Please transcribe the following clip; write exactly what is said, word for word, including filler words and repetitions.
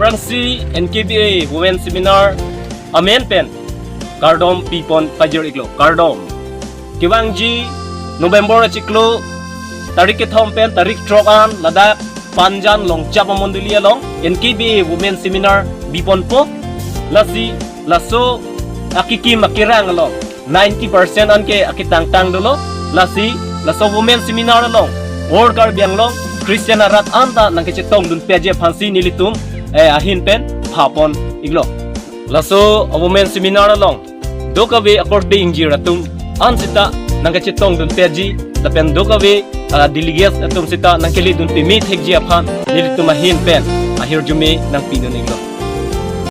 Aphrangsi N K B A Women Seminar amen pen kardom pipon pajir iklo, kardom. Kevangji November achiklo tarik kethom pen tarik throk an ladak Panjan Longchap amondoli along N K B A Women Seminar biponpo. Lasi laso akikim akirang along ninety percent anke aketangtang dolo. Lasi laso Women Seminar along All Karbi Anglong Christian arat anta nangkachetongdun peji aphansi nelitum eh, ahin pen phapon iklo. Laso Women Seminar along dokave akorte ingjir atum an seta nangkachetongdun peji lapen dokave ah, delegates atum seta nangkeledun peme thekji aphan nelitum ahin pen ahirjume nangpidun iklo.